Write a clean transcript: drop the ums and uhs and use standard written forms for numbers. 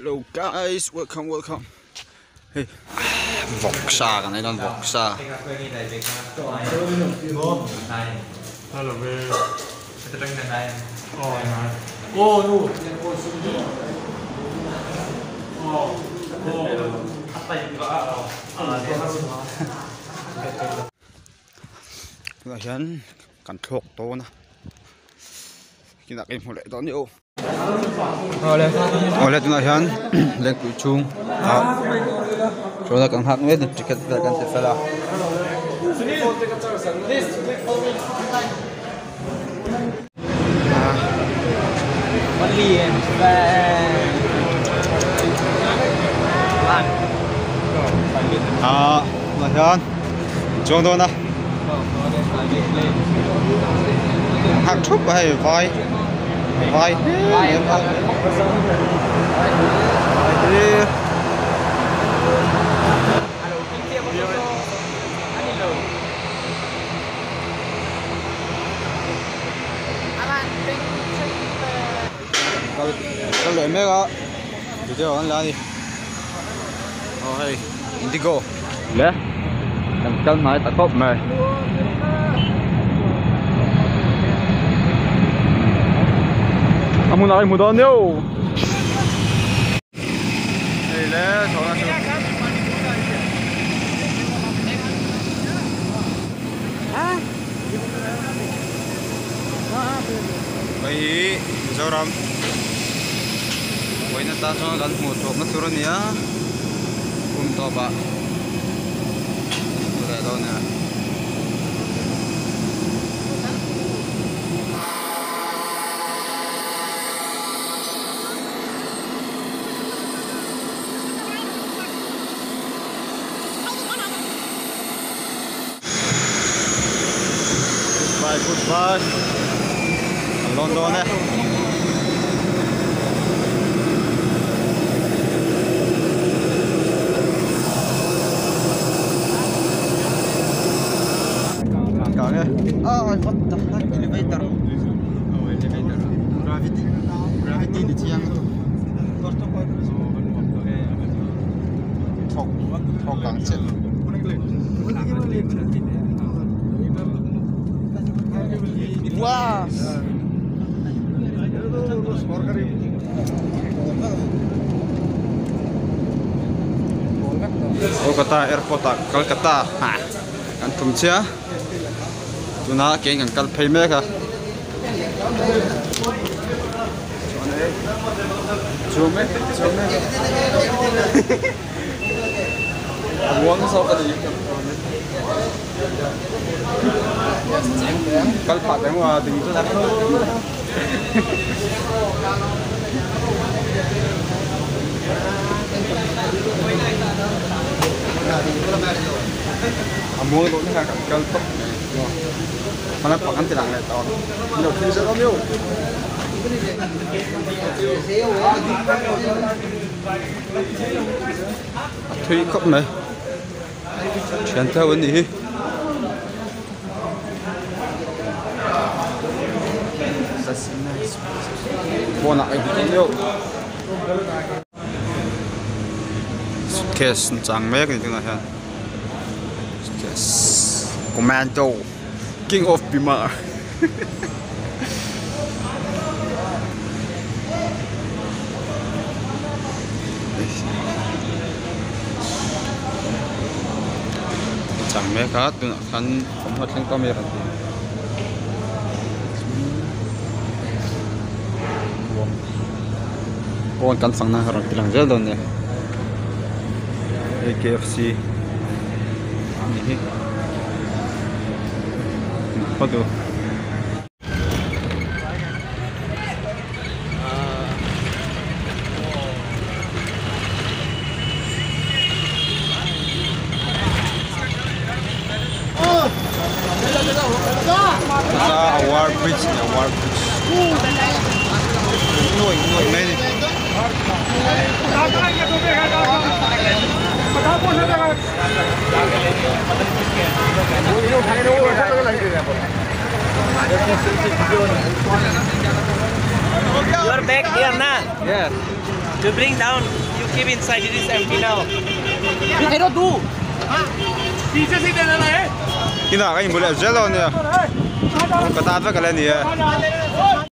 Hello guys, welcome, welcome. Hei, vawksa kan ei dawn vawksa. Tunah hian kan thlawk dawn a, kinah ka inhmu leh dawn ni aw. Awle tunah hian lengpui chhung ah chuan kan nghak mek a ticket vel kan ti fel a. Ah tunah hian chuang dawn a nghak thup a hei vai vai vai hlir. Kal kal leh mek a video an la a ni aw hei indigo le kan kal hnai ta khawp mai a hmunah i hmu dawn nia hei le chhawna chu. Hei hi Mizoram vawiin atan chuan kan hmuh chhuahna tur a ni a kum tawpah hmu leh dawn nia. Goodbye goodbye kan lawn dawn e. Kang e ah what the heck elevator gravity gravity ni chiang lutuk thawk thawk ang chiah. Kolkata airport ah Kolkata kan tum chiah a tunah kein kan kal phei mek a chuan hei chuang mek chuang mek. A muang zawk a ni. Kal phah teh maw a ding chu. A muang deuh hlek a kan kal tawp mai. Hmana pakhat an ti lang leh tawh ang. Min lo thlir zel awm io. A thui khawp mai thian te ho an nih hi pawnah a inhmu deuh suitcase an chang mek a ni tunah hian suitcase commando king of bima. Chang mek a tunah khan thawmhnaw thleng tawh mai a rawn ti pawn kan fangna a rawn ti lang zel dawn nia hei kfc a nih hi. War bridge ni war bridge nuai nuai mai ni. You are back here, na? Yes. You bring down, you keep inside, it is empty now. You cannot do. Kinah ka inbu leh zel dawn nia. Ka tan vek a la ni e.